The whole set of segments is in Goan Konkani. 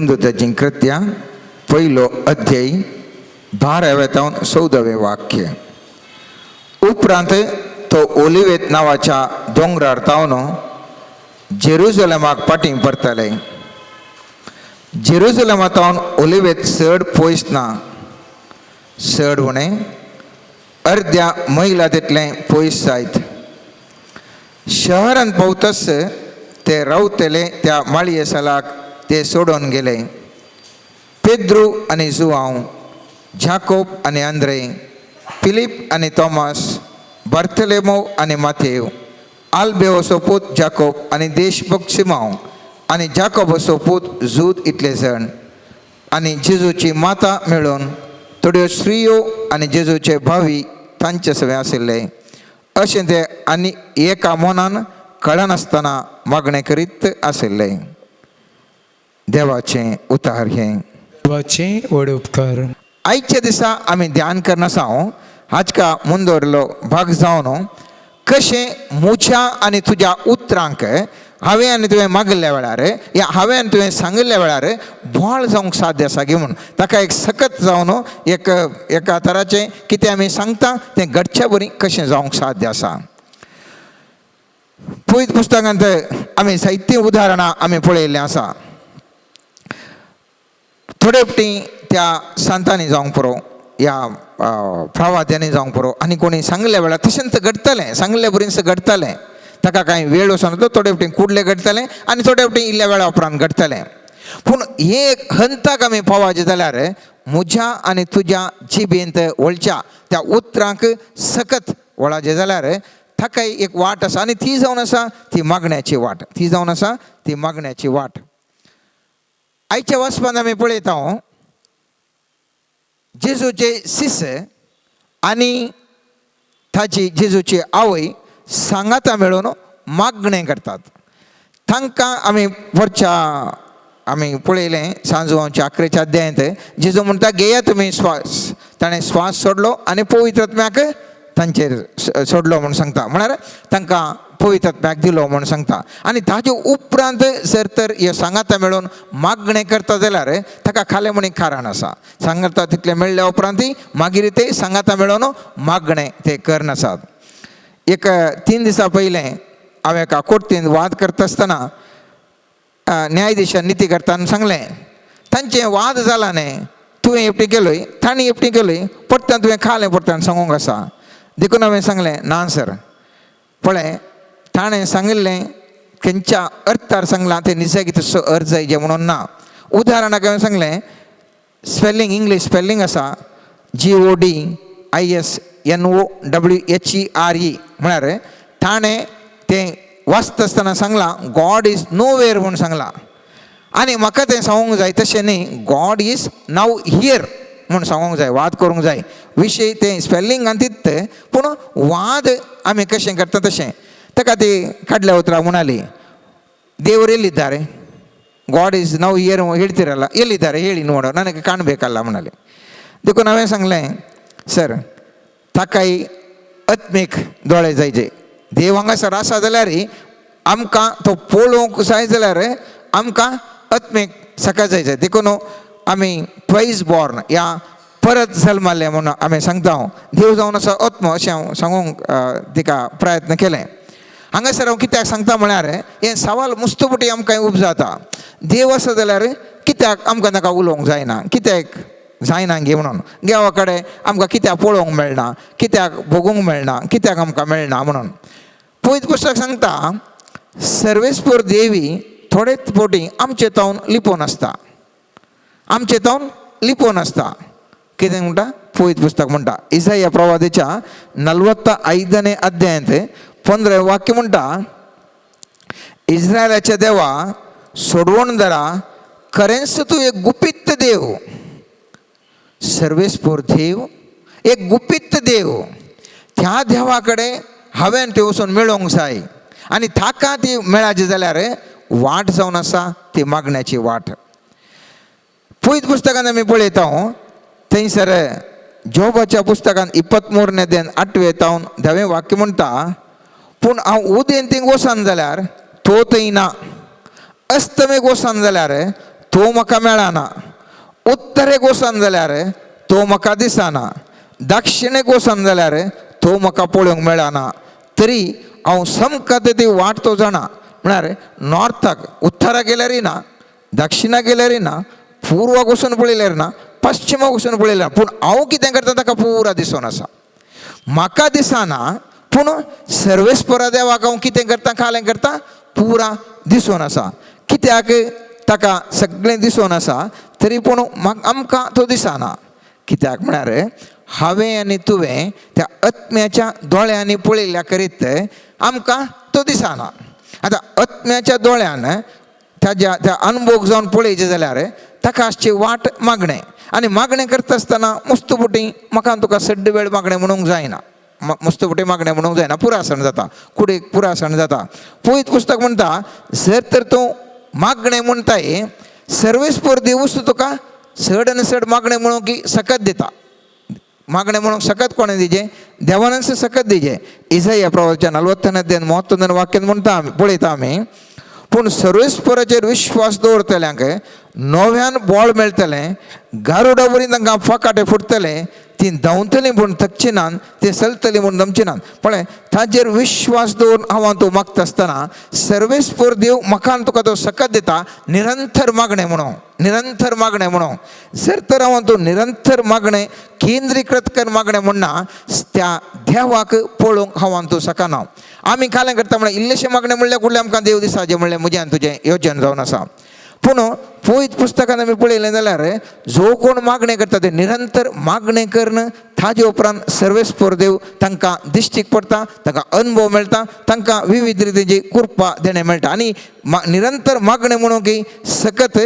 प्रेमदूताचीं कृत्यां पयलो अध्याय 12वें तावन 14वें वाक्य. उपरांत तो ओलिवेत नांवाच्या दोंगरार तावन जेरुजलमाक फाटीं परतले. जेरुजलमा तावन ओलिवेत चड पयस ना, चड उणें अर्द्या मैला तितलें पयस जायत. शहरांत पावतच ते रावतले त्या माळये सालाक ते सोडून गेले. पेद्रू आनी जुवांव, जाकोब आनी आंद्रे, फिलीप आनी थॉमस, बार्थोलोमेव आनी माथेव, आल्बेओचो पूत जाकोब आनी देशभक्त सिमांव आनी जाकोबाचो पूत जूद इतले जाण आनी जेजूची माता मेळून थोड्यो स्त्रियो आनी जेजूचे भावी तांचे सवें आशिल्ले. अशें ते आनी एका मनान कळनासतना मागणें करीत आशिल्ले. देवाचें उतार हें. देवाचे व्हड उपकार. आयच्या दिसा आमी ध्यान करना हांव आजका मुंदवरलो भाग जावन कशें म्हज्या आनी तुज्या उतरांक हांवें आनी तुवें मागिल्ल्या वेळार या हांवें आनी तुवें सांगिल्ल्या वेळार बोळ जावंक साध्य आसा गी म्हूण ताका एक सकत जावन एक एका तराचें कितें आमी सांगता तें घडच्या बरी कशें जावंक साध्य आसा. पवित्र पुस्तकांत आमी जायतीं उदाहरणां आमी पळयल्लीं आसा. थोडे फावटी त्या सांतांनी जावंक पुरो या प्रवाद्यांनी जावंक पुरो आनी कोणी सांगल्या वेळार तशेंच घडटलें, सांगले बरीच घडटलें. ताका कांय वेळ वचोन थोडे फावटी कुडले घडटलें आनी थोडे फावटी इल्ल्या वेळा उपरांत घडटलें. पूण हे एक हंताक आमी पावाचें जाल्यार म्हज्या आनी तुज्या जिबेंत वळच्या त्या उतरांक सकत वळाचें जाल्यार ताकाय एक वाट आसा आनी ती जावन आसा ती मागण्याची वाट, ती जावन आसा ती मागण्याची वाट. आयच्या वाचपांत आमी पळयता जेजूचे शिस आनी ताची जेजूची आवय सांगाता मेळून मागणें करतात. तांकां आमी वरच्या आमी पळयलें सांजवांच्या 11च्या अध्यायांत जेजू म्हणटा घेया तुमी स्वास. ताणें स्वास सोडलो आनी पवित्र आत्म्याक तांचेर सोडलो म्हूण सांगता, म्हळ्यार तांकां पवित्र आत्म्याक दिलो म्हूण सांगता. आनी ताजे उपरांत जर तर हे सांगाता मेळून मागणें करता जाल्यार ताका खालें म्हूण एक कारण आसा. सांगाता तितलें मेळ्ळ्या उपरांत मागीर ते सांगाता मेळून मागणें ते करनासात. एक 3 दिसां पयलें हांवें एका कोर्तीन वाद करता आसतना न्यायाधिशान निती करताना सांगलें तांचें वाद जाला न्ही, तुवें एकटी केलोय तांणी एकटी केलोय, परत्यान तुवें खालें परत्यान सांगूंक आसा. देखून हांवें सांगलें ना सर, पळय ताणें सांगिल्लें खंयच्या अर्थार सांगलां तें निजागी तसो अर्थ जायचे म्हणून ना. उदाहरणाक हांवें सांगलें स्पेलिंग इंग्लीश स्पेलिंग आसा GODISNOWHERE, म्हळ्यार ताणें तें वाचता आसतना सांगलां गॉड is know where म्हूण सांगलां आनी म्हाका तें सांगूंक जाय तशें न्ही, गॉड is now here म्हूण सांगूंक जाय, वाद करूंक जाय. विशय तें स्पेलिंग आनी तित पूण वाद आमी कशें करता तशें. ताका ती काडल्या उतरां म्हणाली ದೇವರು ಎಲ್ಲಿದ್ದಾರೆ, ಗಾಡ್ is now here ಹೇಳ್ತಿರಲ್ಲ ಎಲ್ಲಿದ್ದಾರೆ ಹೇಳಿ ನೋಡೋ, ನನಗೆ ಕಾಣಬೇಕಲ್ಲ म्हणाले. देखून हांवें सांगलें सर ताकाय आत्मीक दोळे जायचे, देव हांगासर आसा जाल्यार आमकां तो पळोवंक जाय जाल्यार आमकां आत्मीक सकाळ जायचे. देखून आमी ट्वायस बॉर्न या परत जल्माले म्हणून आमी सांगता. देव जावन आसा आत्मो अशें हांव सांगूंक तिका प्रयत्न केलें. हांगासर हांव कित्याक सांगता म्हळ्यार हें सवाल मुस्तपुटी आमकां उपजाता. देव आसा जाल्यार कित्याक आमकां ताका उलोवंक जायना, कित्याक जायना गे म्हणून, देवा कडेन आमकां कित्याक पळोवंक मेळना, कित्याक भोगूंक मेळना, कित्याक आमकां मेळना म्हणून. पवित्र पुस्तक सांगता सर्वेस्पर देवी थोडेच फावटी आमचे तावन लिपोवन आसता, आमचे तावन लिपोवन आसता. कितें म्हणटा पवित्र पुस्तक म्हणटा इसाया प्रवादीच्या 45ನೇ अध्यायांत 15 वाक्य म्हणटा इस्रायलाच्या देवा सोडवण दरा खरेंच तूं एक गुपीत देव, सर्वेस्पर देव एक गुपीत देव. त्या देवा कडेन हांवें ते वचून मेळोवंक जाय आनी ताका ती मेळाची जाल्यार वाट जावन आसा ती मागण्याची वाट. पवित्र पुस्तकांत आमी पळयता थंयसर जोबाच्या पुस्तकांत 23ನೇ अध्यायान 8वे तावन 10वें वाक्य म्हणटा पूण हांव उदेंतीक वचन जाल्यार तो थंय ना, अस्तमेक वचन जाल्यार तो म्हाका मेळना, उत्तरेक वचन जाल्यार तो म्हाका दिसना, दक्षिणेक वचन जाल्यार तो म्हाका पळोवंक मेळना, तरी हांव समकात ती वाट तो जाणा. म्हळ्यार नॉर्थाक उत्तराक गेल्यारय ना, दक्षिणाक गेल्यारय ना, पूर्वाक वचून पळयल्यार ना, पश्चिमाक वचून पळयल्यार, पूण हांव कितें करता ताका पुरा दिसून आसा. म्हाका दिसना पूण सर्वेस्परा देवाक हांव कितें करता कालें करता पुरा दिसून आसा. कित्याक ताका सगळें दिसून आसा तरी पूण आमकां तो दिसना. कित्याक म्हळ्यार हांवें आनी तुवें त्या आत्म्याच्या दोळ्यांनी पळयल्ल्या करीत आमकां तो दिसना. आतां आत्म्याच्या दोळ्यान ताज्या त्या अनुभव जावन पळयचें जाल्यार ताका आसची वाट मागणें, आनी मागणें करता आसतना मुस्तुपुटी म्हाका तुका सड्ड वेळ मागणें म्हणूंक जायना, मुस्तुपुटी मागणें म्हणूंक जायना, पुरासण जाता, कुडीक पुरासण जाता. पवित्र पुस्तक म्हणटा जर तर तूं मागणें म्हणटाय सर्वेस्पर देवूच तुका चड आनी चड मागणें म्हणूंक की सकत दिता. मागणें म्हणूंक सकत कोणें दिजें? देवानच सकत दिजें. इजया प्रवाच्या 40 अध्याय 31 वाक्यान म्हणटा आमी पळयता आमी, पूण सर्वेस्पराचेर विश्वास दवरतल्यांक नव्यान बळ मेळटलें, गारुडा वरी तांकां फकाटे फुट्टले, ती धांवतलीं पूण थकची नात, ती चलतलीं म्हूण दमची नात. पळय ताजेर विश्वास दवरून हांव तूं मागता आसतना सर्वेस्पर देव म्हाका आनी तुका तो सकत दिता निरंतर मागणें म्हणून, निरंतर मागणें म्हणून. जर तर हांव तूं निरंतर मागणें केंद्रीकृत कर मागणें म्हणना त्या देवाक पळोवंक हांव तूं शकना. आमी कालें करता म्हळ्यार इल्लेशें मागणें म्हणल्यार कुडलें आमकां देव दिसाचें म्हणलें म्हजें आनी तुजें योजन जावन आसा. पूण पवित्र पुस्तकान आमी पळयलें जाल्यार जो कोण मागणें करता ते निरंतर मागणें करून ताजे उपरांत सर्वेस्पर देव तांकां दिश्टीक पडटा, तांकां अनुभव मेळटा, तांकां विविध रितीची कृपा देणें मेळटा. आनी निरंतर मागणें म्हणून की सकत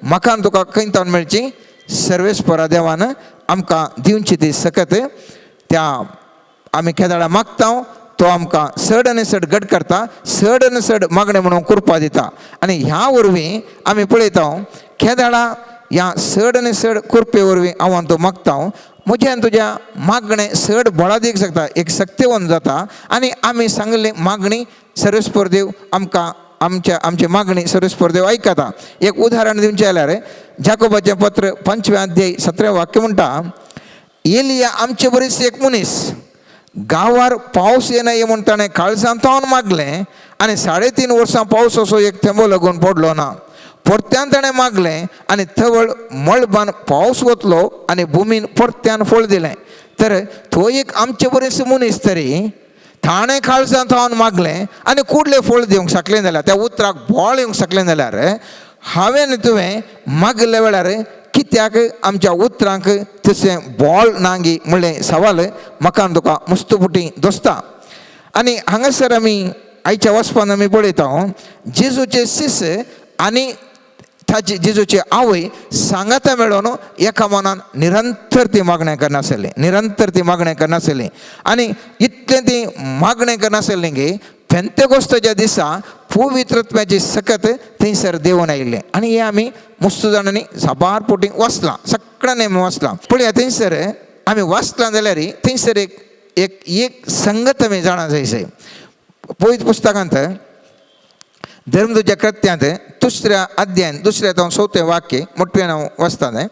म्हाका आनी तुका खंय तावन मेळची? सर्वेस्परा देवान आमकां दिवची ती सकत. त्या आमी केदाळा मागता तो आमकां चड आनी चड घट करता, चड आनी चड मागणें म्हणून कृपा दिता. आनी ह्या वरवीं आमी पळयता केदाळा ह्या चड आनी चड कृपे वरवीं हांव आनी तूं मागता, म्हजें आनी तुज्या मागणें चड बळादीक शकता, एक सक्तेवन जाता. आनी आमी सांगली मागणी सर्वेस्पर देव आमकां आमच्या आमची मागणी सर्वेस्पर देव आयकता. एक उदाहरण दिवचें जाल्यार जाकोबाचें पत्र 5 अध्याय 17 वाक्य म्हणटा, एलिया आमचे बरीच एक मनीस गांवार पावस येना ये म्हूण ताणें काळजांत मागलें आनी 3.5 वर्सां पावस असो एक थेंबो लागून पडलो ना. परत्यान ताणें मागलें आनी थवळ मळबान पावस वतलो आनी भुमीन परत्यान फळ दिलें. तर तो एक आमचे बरीच मनीस तरी ताणें काळजांत मागलें आनी कुडलें फळ दिवंक शकलें जाल्यार, त्या उतराक बळ येवंक शकलें जाल्यार हांवें तुवें मागल्या वेळार कित्याक आमच्या उतरांक तशें बळ नांगी म्हणलें सवाल म्हाका आनी तुका मुस्तुपुटी दोसता. आनी हांगासर आमी आयच्या वचपान आमी पळयता जेजूचे शिस आनी ताची जेजूची आवय सांगाता मेळोन एका मनान निरंतर ती मागणें करनासली, निरंतर ती मागणें करनासली. आनी इतलें ती मागणें करनासली की पेंतेकोस्ताच्या दिसा पवित्रत्वाची सकत थंयसर देंवून आयिल्लें. आनी हें आमी मुस्त जाणांनी साबार पोटी वाचलां, सगळ्यांनी आमी वाचलां. पळया थंयसर आमी वाचलां जाल्यार थंयसर एक एक एक संगत आमी जाणा जाय. पवित्र पुस्तकांत धर्मदूतच्या कृत्यांत 2 अध्याय 2 जावन 4 वाक्य मोठ्यान हांव वाचता तें.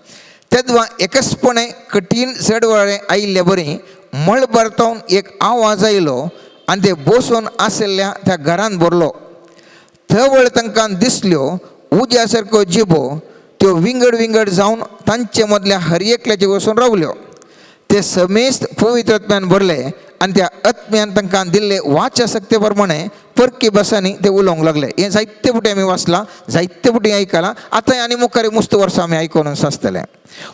तेदवा एकसपणे कठीण चडवाळे आयिल्ले बरी मळबार तावन एक आवाज आयलो आनी ते बसून आशिल्ल्या त्या घरान भरलो. थवळ तांकां दिसल्यो उज्या सारक्यो जिबो, त्यो विंगड विंगड जावन तांचे मदल्या हर एकल्याचे वचून रावल्यो. ते समेस्त पवित्र आत्म्यान भरले आनी त्या आत्म्यान तांकां दिल्ले वाचा सक्ते प्रमाणे परकी भासांनी ते उलोवंक लागले. हें जायते फुटी आमी वाचलां, जायते फुटी आयकलां, आतां आनी मुखार मुस्त वर्सां आमी आयकून आसतलें.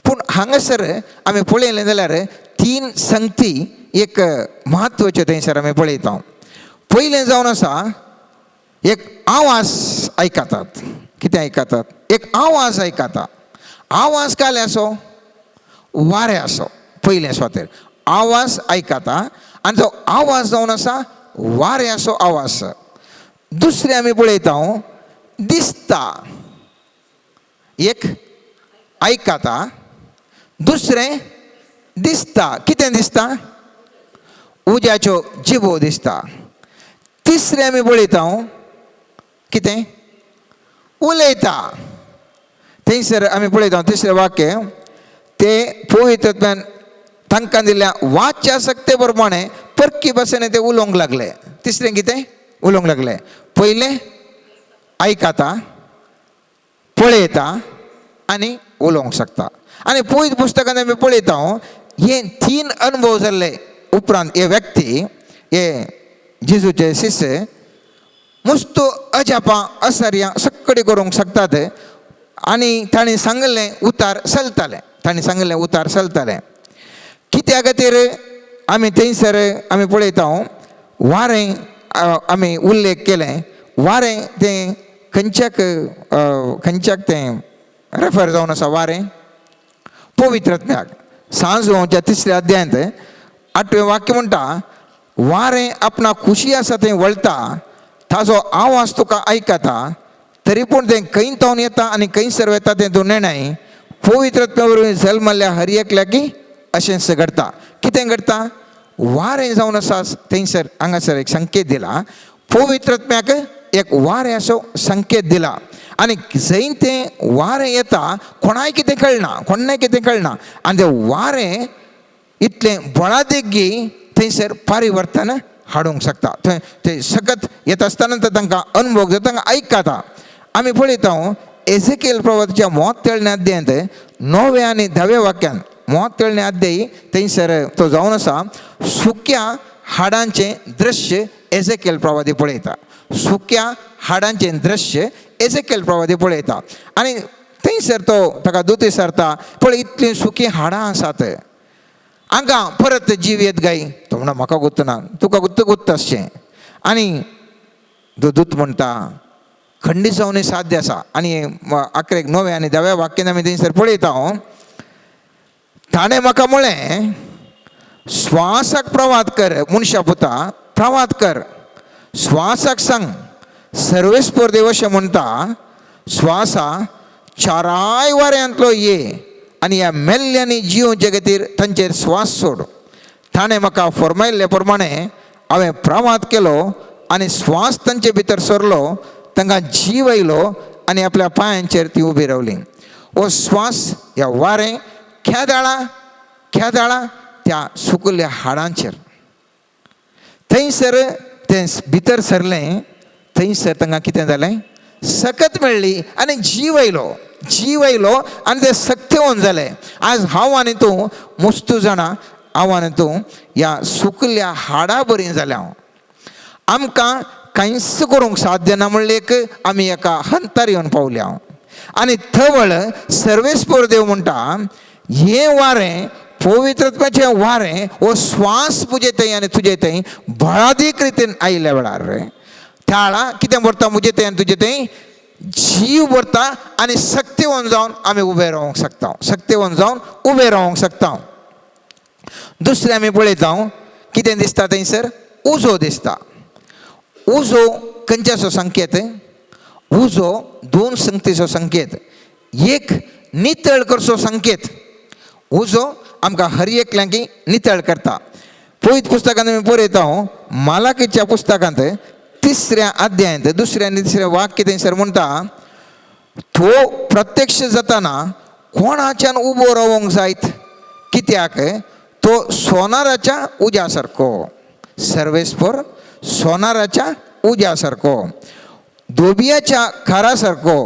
पूण हांगासर आमी पळयलें जाल्यार 3 संगती एक म्हत्वाच्यो थंयसर आमी पळयता. पयलें जावन आसा एक आवाज आयकतात. कितें आयकतात? एक आवाज आयकता. आवाज काले असो वारें असो. पयलें सुवातेर आवाज आयकता आनी तो आवाज जावन आसा वारें असो आवाज. दुसरें आमी पळयता दिसता. एक आयकता, दुसरें दिसता. कितें दिसता? उज्याच्यो जिबो दिसता. तिसरें आमी पळयता कितें उलयता. थंयसर आमी पळयता तिसरें वाक्य, ते पवित्रत्वान तांकां दिल्ल्या वाच्या सक्ते प्रमाणे परकी भाशेन ते उलोवंक लागले. तिसरें कितें उलोवंक लागले? पयलें आयकता, पळयता आनी उलोवंक शकता. आनी पवित्र पुस्तकांत आमी पळयता हे तीन अनुभव जाल्ले उपरांत हे व्यक्ती, हे जेजूचे शिष्य मस्त अजापां असर्यां सगळें करूंक शकतात आनी ताणें सांगलें उतार चलतालें, ताणें सांगलें उतार चलतालें. कित्या खातीर आमी थंयसर आमी पळयता वारें आमी उल्लेख केलें, वारें तें खंयच्याक खंयच्याक तें रेफर जावन आसा? वारें पवित्रत्म्याक. सांजोच्या तिसऱ्या अध्यायांत आठवें वाक्य म्हणटा, वारें आपणा खुशी आसा थंय वळटा, ताजो आवाज तुका आयकता, तरी पूण तें खंय तावन येता आनी खंयसर वता तें तूं नेणाय. पवित्रत्म्या वरवीं जल्मल्ल्या हर एकल्याकी अशेंच घडटा. कितें घडटा? वारें जावन आसा थंयसर हांगासर एक संकेत दिला, पवित्रत्म्याक एक वारें असो संकेत दिला. आनी जंय तें वारें येता कोणाय कितें कळना, कोणाय कितें कळना, आनी तें वारें इतलें बळादेगी थंयसर परिवर्तन हाडूंक शकता. थंय ते सकत येता आसतना तर तांकां अनुभव जाता, तांकां आयकता. आमी पळयता एझेकेल प्रवादाच्या मोत तेळण्या अध्यायांत णव्या आनी धाव्या वाक्यान, मोत तेळण्या अध्यायी थंयसर तो जावन आसा सुक्या हाडांचें दृश्य एझेकेल प्रवादी पळयता. सुक्या हाडांचें दृश्य एझेकेल प्रवादी पळयता आनी थंयसर तो ताका दूत विचारता, पळय इतलीं सुकीं हाडां आसात, हांगा परत जीव येत गाय? तो म्हणटा म्हाका गुत्त ना, तुका गुत्त गुत्त आसचें. आनी तो दूत म्हणटा खंडीत जावन साध्य आसा. आनी आकरेक णव्या आनी धाव्या वाक्यान आमी थंयसर पळयता, ताणें म्हाका म्हळें, स्वासाक प्रवाद कर, मनशा पुता प्रवाद कर, स्वासाक सांग, सर्वेस्पर देव अशें म्हणटा, स्वासा चाराय वाऱ्यांतलो ये आनी ह्या मेल्ल्यांनी जियोवचे खातीर तांचेर स्वास सोड. ताणें म्हाका फरमायल्ले प्रमाणे हांवें प्रवाद केलो आनी स्वास तांचे भितर सरलो, तांकां जीव आयलो आनी आपल्या पांयांचेर ती उबी रावली. हो स्वास ह्या वारें खेदाळा खेदाळा त्या सुकल्ल्या हाडांचेर थंयसर तें भितर सरलें. थंयसर तांकां कितें जालें? सकत मेळ्ळी आनी जीव आयलो, जीव आयलो आनी ते सक्तेवन जाले. आज हांव आनी तूं मुस्तू जाणा, हांव आनी तूं ह्या सुकल्या हाडा बरी जाल्या. हांव आमकां कांयच करूंक साध्य ना म्हणलें एक आमी एका हंतार येवन पावल्या. आनी थवळ सर्वेस्पर देव म्हणटा, हें वारें पवित्रत्वाचें वारें हो स्वास म्हजे थंय आनी तुजे थंय बळादीक रितीन आयिल्ल्या वेळार त्याळा कितें भरता? म्हजे थंय आनी तुजे थंय जीव भरता आनी सक्तेवन जावन आमी उबे रावंक शकता, सक्तेवन जावन उबे रावंक शकता. दुसरें आमी पळयता कितें दिसता थंयसर? उजो दिसता. उजो खंयच्याचो संकेत? उजो दोन संगतीचो संकेत. एक नितळ करचो संकेत. उजो आमकां हर एकल्यांकी नितळ करता. पवित्र पुस्तकांत आमी पळयता मालाकीच्या पुस्तकांत तिसऱ्या अध्यायांत दुसऱ्या आनी तिसऱ्या वाक्य थंयसर म्हणटा, तो प्रत्यक्ष जाताना कोणाच्यान उबो रावंक जायत, कित्याक तो सोनाराच्या उज्या सारको, सर्वेस्पर सोनाराच्या उज्या सारको, दोबियाच्या खारा सारको,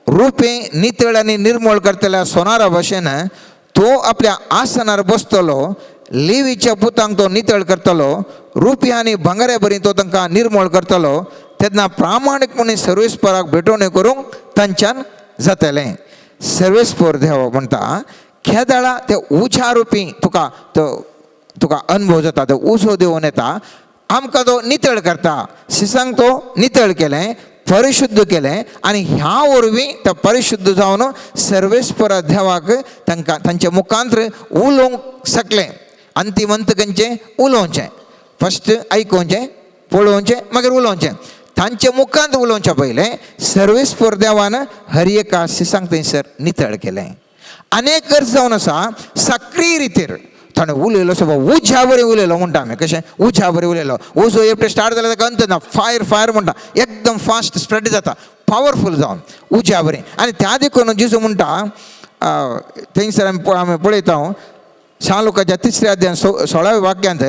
रुपें नितळ आनी निर्मळ करतल्या सोनारा भशेन तो आपल्या आसनार बसतलो. लेवीच्या पुतांक तो नितळ करतलो, रुपया आनी भांगऱ्या बरी तो तांकां निर्मळ करतलो. तेन्ना प्रामाणीकपणे सर्वेस्पराक भेटवण्यो करूंक तांच्यान जातलें. सर्वेस्पर देव म्हणटा, खेदाळा ते उज्या रुपी तुका तो तुका अनुभव जाता, तो उजो देवून येता, आमकां तो नितळ करता. शिसांक तो नितळ केलें, परिशुद्ध केलें आनी ह्या वरवीं ते परिशुद्ध जावन सर्वेस्पर देवाक तांकां तांच्या मुखांत उलोवंक शकलें. अंतीम अंत खंयचें? उलोवचें. फस्ट आयकोवचें, पळोवचें, मागीर उलोवचें. तांच्या मुखांत उलोवच्या पयलें सर्वेस्पर देवान हर एका शिसांक थंयसर नितळ केलें. अनेक अर्थ जावन आसा सक्रीय रितीर ताणें उलयलो, सो उज्या बरी उलयलो म्हणटा आमी. कशें उज्या बरी उलयलो? उजो एकटे स्टार्ट जाल्यार ताका अंत ना, फायर फायर म्हणटा, एकदम फास्ट स्प्रेड जाता. पावरफूल जावन उज्या बरें. आनी त्या देखून जेजू म्हणटा थंयसर आमी पळयता सांत लुकाच्या 3 अध्याय 16व्या वाक्यांत,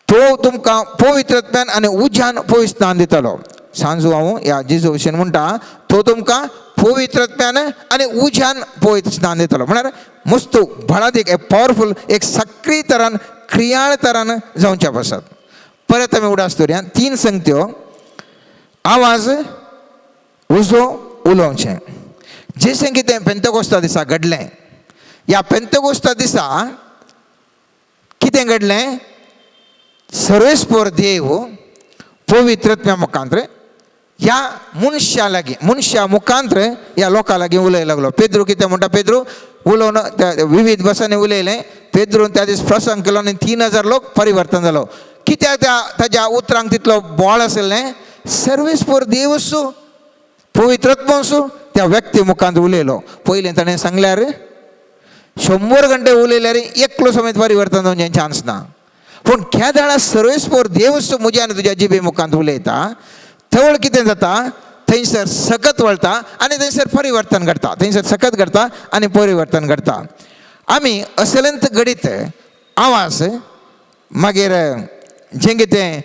तो तुमकां पवित्रत्वान आनी उज्यान पवित्र स्नान दितलो. सांजू हांव ह्या जेजू भशेन म्हणटा, तो तुमकां पवित्रत्वान आनी उज्यान पवित्र स्नान दितलो. म्हळ्यार मस्त बळादीक एक पावरफूल एक सक्रीय तरान क्रियाळ तरान जावच्या पासत. परत आमी उडास दवरया 3 संगत्यो, आवाज, उजो, उलोवचें. जशें कितें पेंतेकोस्ता दिसा घडलें, ह्या पेंतेकोस्ता दिसा कितें घडलें, सर्वेस्पर देव पवित्रत्वा मुखांत्र ह्या मनशा लागीं, मनशा मुखांत्र ह्या लोकां लागीं उलय लागलो. पेद्रू कितें म्हणटा, पेद्रू उलोवन विविध भासांनी उलयलें. पेद्रून त्या दीस प्रसंग केलो आनी 3000 लोक परिवर्तन जालो. कित्याक त्या ताज्या उतरांक तितलो बोळ आशिल्लें, सर्वेस्पर देवसू पवित्रत्वासू त्या व्यक्ती मुखांत उलयलो. पयलें ताणें सांगल्यार 100 घंटे उलयल्यार एकलो समेत परिवर्तन जावचें चान्स ना. पूण केदाळा सर्वेस्पर देवसू म्हज्या आनी तुज्या जिबे मुखांत उलयता, थवळ कितें जाता, थंयसर सकत वळटा आनी थंयसर परिवर्तन घडटा, थंयसर सकत घडटा आनी परिवर्तन घडटा. आमी असलंत घडीत आवाज, मागीर जें कितें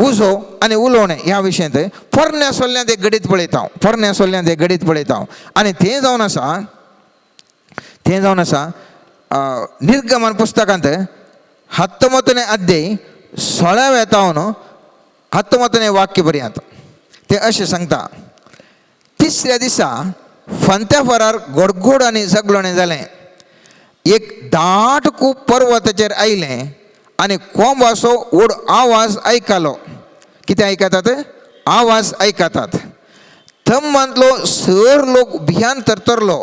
उजो आनी उलोवणें ह्या विशयांत पोरण्या सोल्ल्यांत एक घडीत पळयता, पोरण्या सोल्ल्यांत एक घडीत पळयता. आनी तें जावन आसा, तें जावन आसा निर्गमन पुस्तकांत 19 अध्याय 16व्या तावन 19 वाक्य पर्यंत ते अशें सांगता, 3ऱ्या दिसा फांत्या फरार गोडगोड आनी झगलोणें जालें, एक दाट खूब पर्वताचेर आयलें आनी कोंबाचो व्हड आवाज आयकलो. कितें आयकतात, आवाज आयकतात. थंबांतलो सर लोक भियान तरतरलो.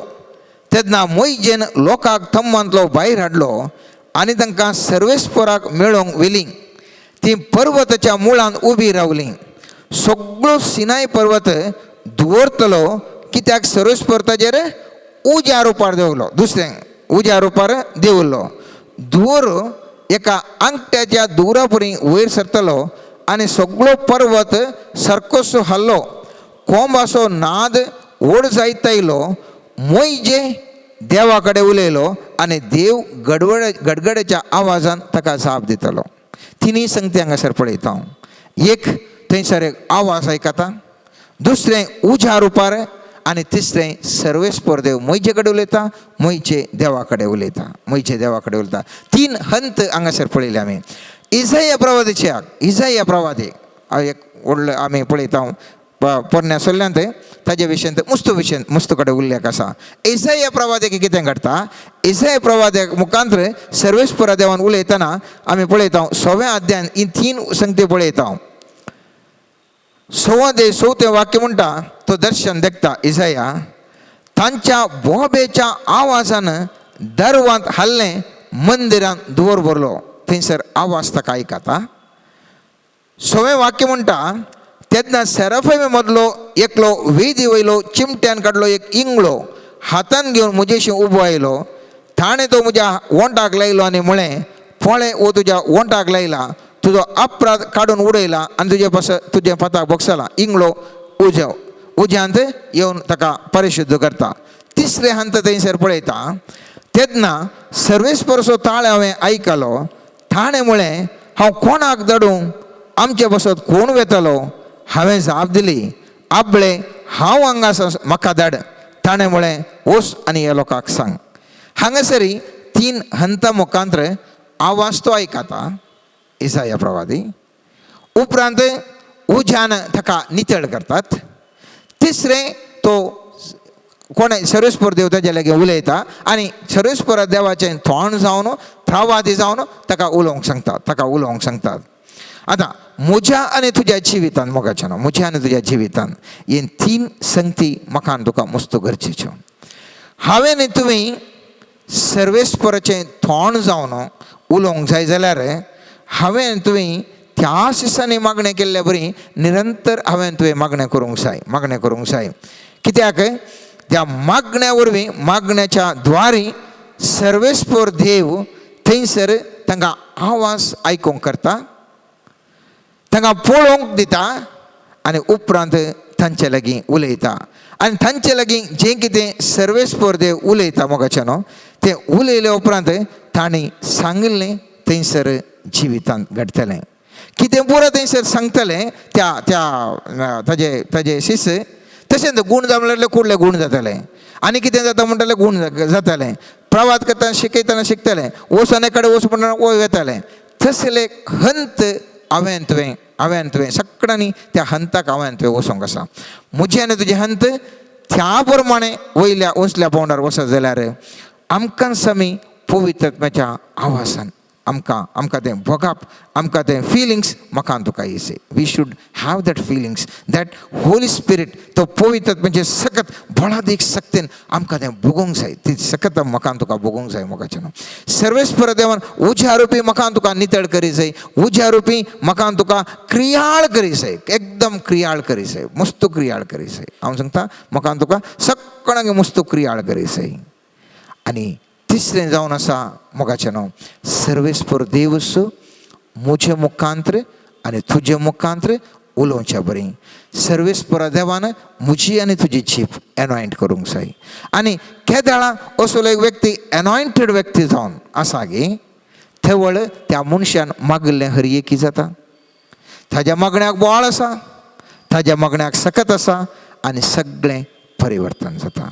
तेन्ना मोयजेन लोकांक थंबांतलो भायर हाडलो आनी तांकां सर्वेस्पराक मेळोवंक व्हेलीं. ती पर्वताच्या मुळान उबी रावलीं. सगळो सिनाय पर्वत दवरतलो, कित्याक सर्वेस्पर ताजेर उज्या रुपार देंवलो, दुसरें उज्या रुपार देंवलो. धुंवर एका आंगट्याच्या धुंवरा परी वयर सरतलो आनी सगळो पर्वत सारकोसो हाल्लो. कोंबाचो नाद व्हड जायत आयलो. मोयजे देवा कडेन उलयलो आनी देव गडगड्याच्या आवाजान ताका जाप दितलो. तिनूय संगती हांगासर पळयता हांव. एक थंयसर एक आवाज आयकता, दुसरें उज्या रुपार आनी तिसरें सर्वेस्पर देव म्हजे कडेन उलयता, म्हजे देवा कडेन उलयता, म्हजे देवा कडेन उलयता. 3 हंत हांगासर पळयले आमी. इजाया प्रवादीचे, इजाया प्रवादी एक व्हडलो आमी पळयता पोरण्या सोल्ल्यांत ताजे विशयांत मुस्तू विशय मुस्तू कडेन उल्लेख आसा. इजाया प्रवादीक कितें घडटा, इजाया प्रवाद्याक मुखांत्र सर्वेस्परा देवान उलयतना आमी पळयता 6व्या अध्यायान ही 3 संगती पळयता. 6व्या 4थें वाक्य म्हणटा, तो दर्शन देखता इजाया, तांच्या बोबेच्या आवाजान दरवांत हाल्लें, मंदिरान धुंवर भरलो. थंयसर आवाज ताका आयकता. 6वें वाक्य म्हणटा, तेन्ना सेराफिमा मदलो एकलो वेदी वयलो चिमट्यान काडलो एक इंगळो हातान घेवन म्हजेशी उबो आयलो. ताणें तो म्हज्या वोंटाक लायलो आनी म्हळें, पळय हो तुज्या वोंटाक लायला, तुजो अपराध काडून उडयला आनी तुजे पास तुजें पताक बोगसला. इंगळो उजो उज्यांत येवन ताका परिशुद्ध करता. 3रे हंत थंयसर पळयता, तेन्ना सर्वेस्परचो ताळ हांवें आयकलो. ताणें म्हळें, हांव कोणाक धाडूं, आमचे पासत कोण वेतलो? हांवें जाप दिली, आपले हांव हांगा आसा, म्हाका धाड. ताणें म्हळें, वच आनी ह्या लोकांक सांग. हांगासरी 3 हंता मुखांत्र आवाज तो आयकता इजाया प्रवादी, उपरांत उज्यान ताका नितळ करतात. 3रें तो कोण सर्वेस्पर देव ताज्या लागीं उलयता आनी सर्वेस्पर देवाचें तोंड जावन प्रवादी जावन ताका उलोवंक सांगता, ताका उलोवंक सांगतात. आतां म्हज्या आनी तुज्या जिवितान मोगाचें ना, म्हज्या आनी तुज्या जिवितान हे 3 संगती म्हाका आनी तुका मस्त गरजेच्यो. हांवें आनी तुमी सर्वेस्पराचें तोंड जावन उलोवंक जाय जाल्यार हांवें आनी तुवें त्या दिसांनी मागणें केल्ल्या बरी निरंतर हांवें तुवें मागणें करूंक जाय, मागणें करूंक जाय. कित्याक त्या मागण्या वरवीं, मागण्याच्या द्वारी सर्वेस्पर देव थंयसर तांकां आवाज आयकूंक करता, तांकां पळोवंक दिता आनी उपरांत तांचे लागीं उलयता आनी तांचे लागीं जें कितें सर्वेस्पर देव उलयता मोगाचें न्हू तें उलयल्या उपरांत तांणी सांगिल्लें थंयसर जिवितांत घडटलें. कितें पुरो थंयसर सांगतलें त्या त्या ताजे ताजे शिष्य. तशेंच गूण जावं कुडले गूण जातले आनी कितें जाता म्हणटलें गूण जातलें. प्रवाद करतना शिकयतना शिकतलें, वचून कडेन वच म्हणटा वय वेतलें. तसले हंत हांवें तुवें हांवें तुवें सगळ्यांनी त्या हंताक हांवें तुवें वचोंक आसा. म्हजें आनी तुजें हंत त्या प्रमाणे वयल्या उंचल्या पावंडार वचत जाल्यार आमकां समी पवित्रत्माच्या आवासान आमकां आमकां तें भोगप, आमकां तें फिलिंग्स म्हाका तुका easy. We should have that feelings that Holy Spirit तो पवित्र म्हणजे सकत बळादीक शक्तीन आमकां तें भोगोंक जाय. ती सकत म्हाका तुका भोगोंक जाय. मोगाचें न्हू सर्वेस्पर देवान उज्या रुपी म्हाका तुका नितळ करी जाय, उज्या रुपी म्हाका तुका क्रियाळ करी जाय, एकदम क्रियाळ करी जाय, मस्त क्रियाळ करी जाय. हांव सांगता म्हाका तुका सगळ्यांक मस्त क्रियाळ करी जाय. आनी तिसरें जावन आसा मोगाचें न्हू सर्वेस्पर देवस म्हजे मुखांत्र आनी तुजे मुखांत्र उलोवच्या बरी. सर्वेस्पर देवान म्हजी आनी तुजी जीप एनॉयंट करूंक जाय. आनी केदळा असो एक व्यक्ती एनॉयंटेड व्यक्ती जावन आसा गे थवळ त्या मनशान मागिल्लें हर एकी जाता. ताज्या मागण्याक बोवाळ आसा, ताज्या मागण्याक सकत आसा आनी सगळें परिवर्तन जाता.